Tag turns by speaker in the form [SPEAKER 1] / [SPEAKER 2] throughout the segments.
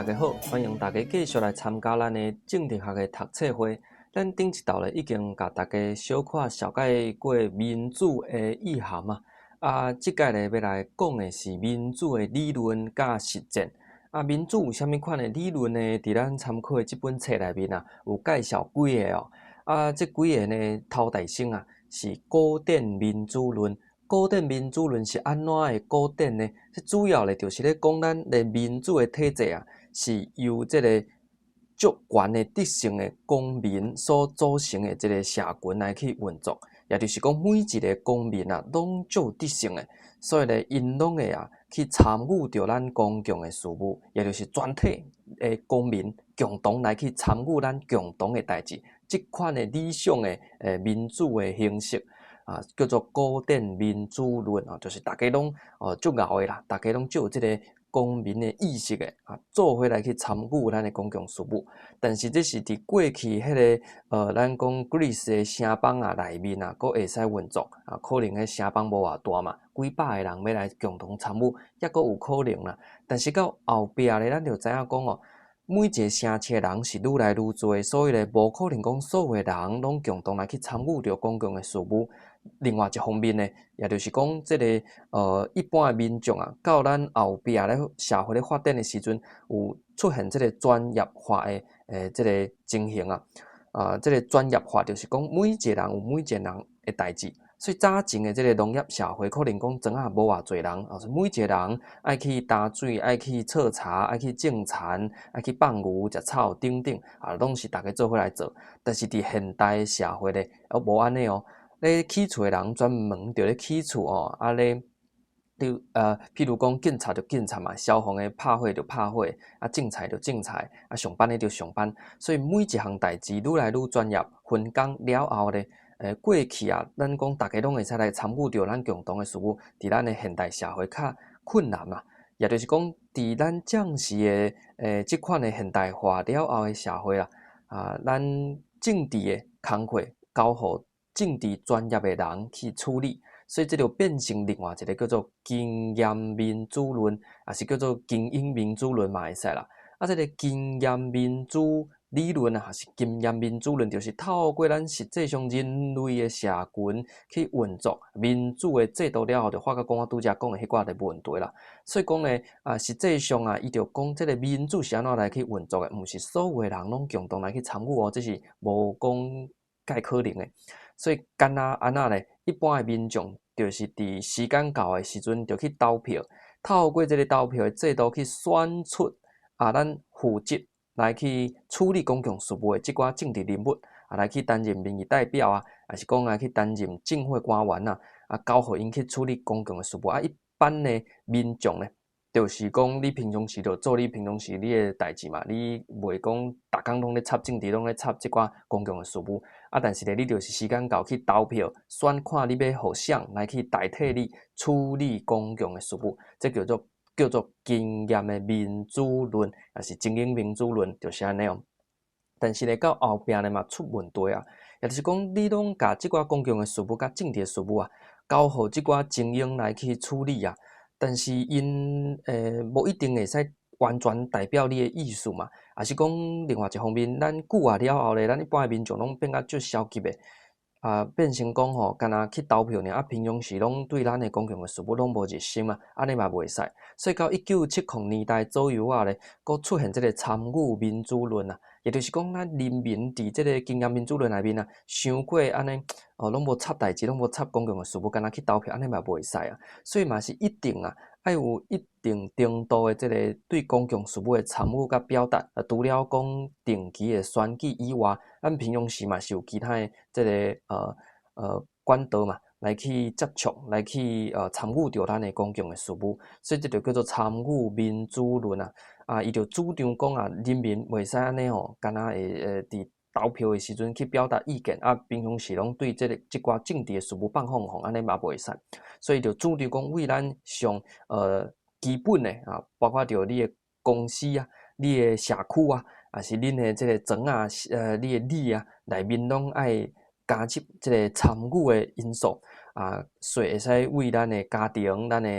[SPEAKER 1] 大家好，歡迎大家繼續來參加咱的政治學的讀冊會。咱頂一道咧已經共大家小可紹介過民主的意涵啊。啊，這擺咧欲來講的是民主的理論佮實踐。啊，民主有啥物款的理論呢？佇咱參考的這本冊內面啊，有介紹幾个哦。啊，這幾个呢，頭大先啊，是古典民主論。古典民主論是按怎的古典呢？這主要咧就是咧講咱的民主的體制啊，是由這个足懸的德性的公民所組成的這个社群來去運作，也就是講每一个公民啊，攏足有德性的，所以咧，𪜶攏會啊去參與著咱公共的事務，也就是全體的公民共同來去參與咱共同的代誌，這款的理想的民主的形式啊，叫做古典民主論啊，就是大家攏哦足𠢕的啦，大家攏足有這个公民的意識的啊，做伙來去參與咱的公共事務。但是這是佇過去彼个咱講 Greece 的城邦啊內面啊，閣會使運作啊，可能彼城邦無偌大嘛，幾百个人欲來共同參與，抑閣有可能啦。但是到後壁咧，咱就知影講哦，每一个城市的人是愈來愈濟，所以咧，無可能講所有的人攏共同來去參與著公共的事務。另外一方面呢，也就是講，這个一般的民眾啊，到咱後壁咧社會咧發展的時陣，有出現這个專業化的這个情形啊。啊，這个專業化就是講每一个人有每一個人的代誌，所以早前的這个農業社會可能講莊仔無偌濟人，啊，每一个人愛去擔水、愛去採茶、愛去種田、愛去放牛、食草等等，啊，攏是逐家做伙來做。但是佇現代社會咧，哦，無按呢哦。咧起厝的人專門著咧起厝哦，啊咧，譬如講警察就警察嘛，消防的拍火就拍火，啊種菜就種菜，啊上班的就上班，所以每一項代誌愈來愈專業分工了後咧，過去啊，咱講逐家攏會使來參與著咱共同的事務，佇咱的現代社會較困難嘛。也就是講，佇咱暫時的這款的現代化了後的社會啊，啊，咱政治的工課交予政治專業的人去處理，所以這就變成另外一个叫做經驗民主論，抑是叫做精英民主論嘛會使啦。啊，這个經驗民主理論啊，抑是經驗民主論，就是透過咱實際上人類的社群去運作民主的制度了後，就發覺講我拄才講的彼寡的問題啦。所以講咧，啊，實際上啊，伊就講這个民主是按怎來去運作的，毋是所有的人攏共同來去參與哦，這是無講蓋可能的。所以敢若按怎咧？一般的民眾就是佇時間到的時陣，就去投票，透過這个投票的制度去選出啊，咱負責來去處理公共事務的這寡政治人物啊，來去擔任民意代表啊，抑是講來去擔任政府官員啊，啊，交予𪜶去處理公共的事務。啊，一般的民眾咧，就是講你平常時就做你平常時你的代誌嘛，你袂講逐工攏咧插政治，攏咧插這寡公共的事務。啊，但是咧，你就是時間到去投票，選看你欲予誰來去代替你處理公共的事務，這叫做經驗的民主論，抑是精英民主論，就是按呢哦。但是咧，到後壁咧嘛出問題啊，也就是講，你攏共這寡公共的事務佮政治的事務啊，交予這寡精英來去處理啊。但是𪜶無一定會使完全代表你的意思嘛，抑是講另外一方面，咱久啊了後咧，咱一般的民眾攏變甲足消極的，啊，變成講吼，干焦去投票爾，啊，平常時攏對咱的公共的事務攏無熱心啊，按呢嘛袂使。所以到1970年代左右啊咧，閣出現這个參與民主論啊，也就是講，咱人民佇這个經驗民主論內面啊，傷過按呢，哦，攏無插代誌，攏無插公共的事務，干焦去投票，按呢嘛袂使啊。所以嘛是一定啊，愛有一定程度的這个對公共事務的參與佮表達。啊，除了講定期的選舉以外，咱平常時嘛是有其他的這个管道嘛，來去接觸，來去參與著咱的公共的事務，所以這就叫做參與民主論啊。啊，伊就主張講啊，人民袂使按呢吼，干焦會佇投票的時陣去表達意見，啊，平常時攏對這个這寡政治的事務放放放，按呢嘛袂使。所以就主張講，為咱上基本的啊，包括著你的公司啊、你的社區啊，抑是恁的這个庄仔，你的里啊，內面攏愛加入這个參與的因素啊，所以會使為咱的家庭、咱的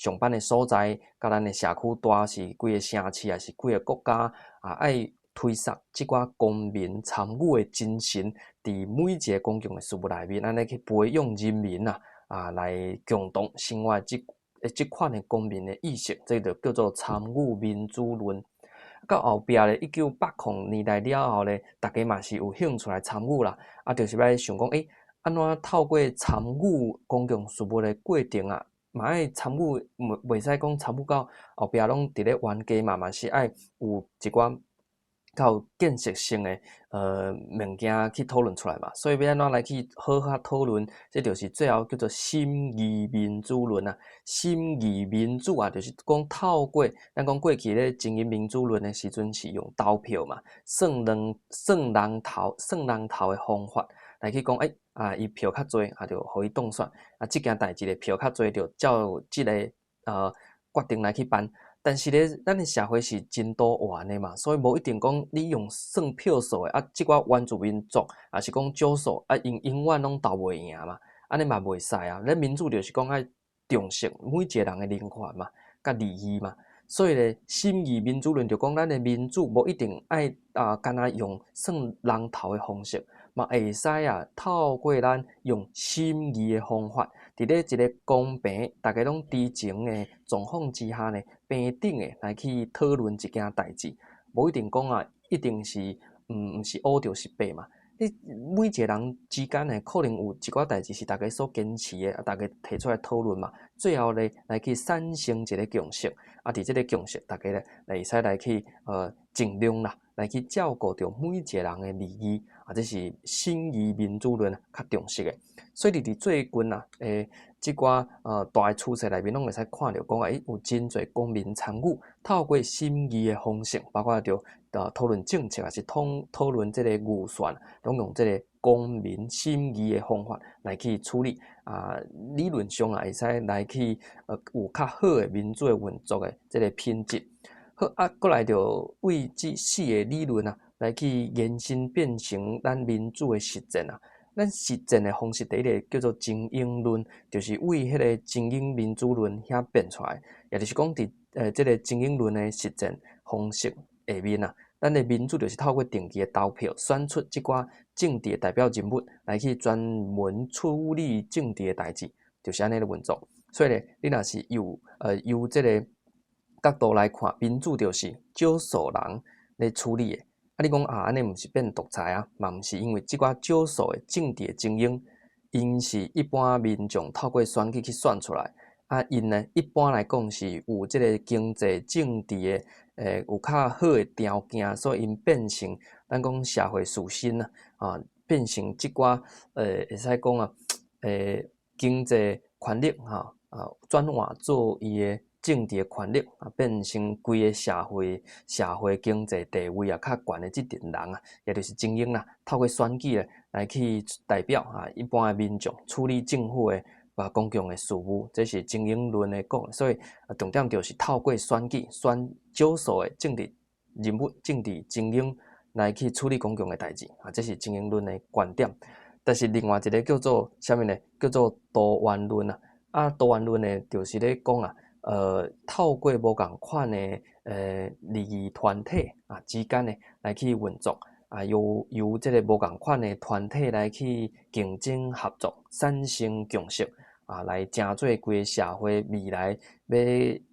[SPEAKER 1] 上班的所在，佮咱的社區大是幾个城市，抑是幾个國家啊，愛推捒這寡公民參與的精神，佇每一个公共的事務內面，按呢去培養人民啊，來共同生活這款的公民的意識，這就叫做參與民主論。到後壁咧，1980年代了後咧，大家嘛是有興趣來參與啦。啊，就是欲想講，按怎透過參與公共事務的過程啊，嘛愛參與，袂使講參與到後壁攏佇咧冤家嘛，嘛是愛有一寡較有建設性的物件去討論出來嘛。所以欲按怎來去好好討論，這就是最後叫做審議民主論啊。審議民主啊，就是講透過咱講過去咧精英民主論的時陣是用投票嘛，算人頭的方法來去講，伊票較濟啊，就予伊當選。啊，這件代誌咧票較濟，就照這个決定來去辦。但是咧，咱的社會是真多元的嘛，所以無一定講你用算票數的啊，這寡原住民族抑是講少數啊，𪜶永遠攏投袂贏嘛，按呢嘛袂使啊。咱民主就是講愛重視每一个人的人權嘛，佮利益嘛。所以咧，審議民主論就講咱的民主無一定愛啊，干焦用算人頭的方式，嘛會使啊，透過咱用審議的方法，佇咧一个公平、大家攏知情的狀況之下呢，平等的來去討論一件代誌，無一定講啊，一定是毋是烏就是白嘛。你每一个人之間呢，可能有一寡代誌是大家所堅持的，啊，大家提出來討論嘛，最後咧來去產生一个共識，啊，佇這个共識，大家咧會使來去盡量啦，來去照顧著每一个人的利益，啊，這是審議民主論較重視的。所以佇最近啊，這寡大的趨勢內面，攏會使看著講，有真濟公民參與，透過審議的方式，包括著討論政策，抑是討論這个預算，攏用這个公民審議的方法來去處理。啊，理論上啊，會使來去有較好的民主的運作的這个品質。好，啊，閣來就為這四个理論啊，來去延伸變成咱民主的實踐啊。咱實踐的方式，第一个叫做精英論，就是為彼个精英民主論遐變出來，也就是講佇這个精英論的實踐方式下面啊，咱的民主就是透過定期的投票選出這寡政治的代表人物來去專門處理政治的代誌，就是按呢咧運作。所以咧，你若是由這个角度來看，民主就是少數人咧處理的。啊，你講啊，按呢毋是變獨裁啊？嘛毋是，因為這寡少數的政治的精英，𪜶是一般民眾透過選舉去選出來，啊，𪜶呢一般來講是有這个經濟政治的有較好的條件，所以𪜶變成咱講社會士紳啊，變成這寡會使講啊，經濟權力吼，轉換做伊的政治的權力啊，變成規个社會經濟地位啊較懸的這陣人啊，也就是精英啦，透過選舉咧來去代表啊一般的民眾處理政府的啊公共的事務，這是精英論的講。所以重點就是透過選舉選少數的政治人物、政治精英來去處理公共的代誌啊，這是精英論的觀點。但是另外一个叫做啥物呢？叫做多元論啊。啊，多元論呢，就是咧講啊，透過無仝款的利益團體啊之間呢來去運作啊，由這个無仝款的團體來去競爭合作，產生共識啊，來成做規个社會未來欲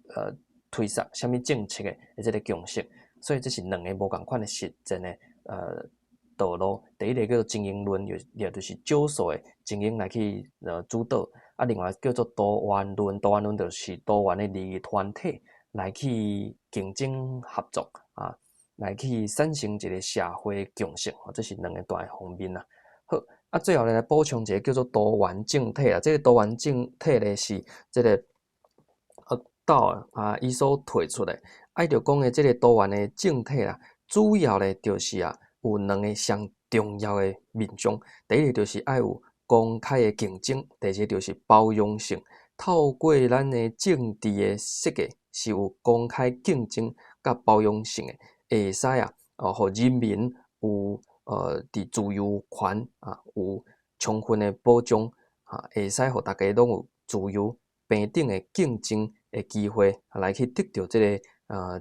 [SPEAKER 1] 推捒啥物政策的這个共識。所以這是兩个無仝款的實踐的道路。第一个叫做精英論，也就是少數的精英來去主導。啊，另外叫做多元論，多元論就是多元的利益團體來去競爭合作啊，來去產生一个社會共識，這是兩个大的方面啦。好，啊，最後咧來補充一个叫做多元政體啊，這个多元政體咧是這个道啊，伊所提出的，啊，伊就講的這个多元的政體啊，主要咧就是啊有兩个上重要的面向，第一个就是愛有公開的競爭，第二个就是包容性。透過咱的政治的設計，是有公開競爭佮包容性的，會使啊，予人民有佇自由權啊，有充分的保障，啊，會使予大家攏有自由平等的競爭。的機會來去得著這个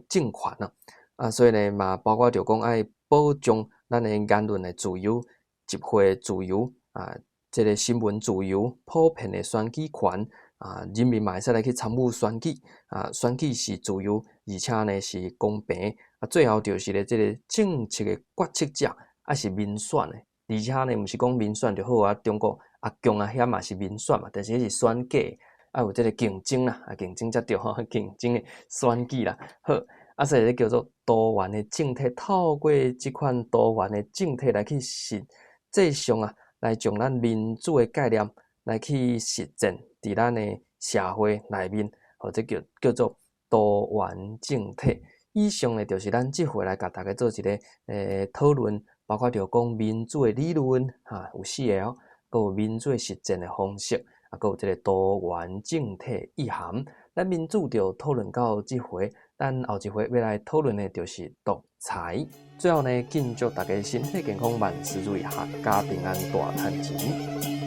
[SPEAKER 1] 政權啊。啊，所以呢嘛，包括著講愛保障咱的言論的自由、集會自由啊，這个新聞自由、普遍的選舉權啊，人民嘛會使來去參與選舉啊，選舉是自由，而且呢是公平。啊，最後就是咧，這个政策的決策者愛是民選的，而且呢，毋是講民選就好啊。中國阿共啊遐嘛是民選嘛，但是彼是選假，愛有這个競爭啦，啊競爭才對吼，競爭的選舉啦。好，啊所以這叫做多元的政體，透過這款多元的政體來去實際上啊，來將咱民主的概念來去實踐佇咱的社會內面，或者叫做多元政體。以上呢，就是咱這回來共大家做一个討論，包括著講民主的理論，哈，有四个哦，閣有民主的實踐的方式，啊，閣有這个多元政體意涵。咱民主就討論到這回，咱後一回欲來討論的就是獨裁。最後呢，敬祝大家身體健康，萬事如意，闔家平安，大趁錢。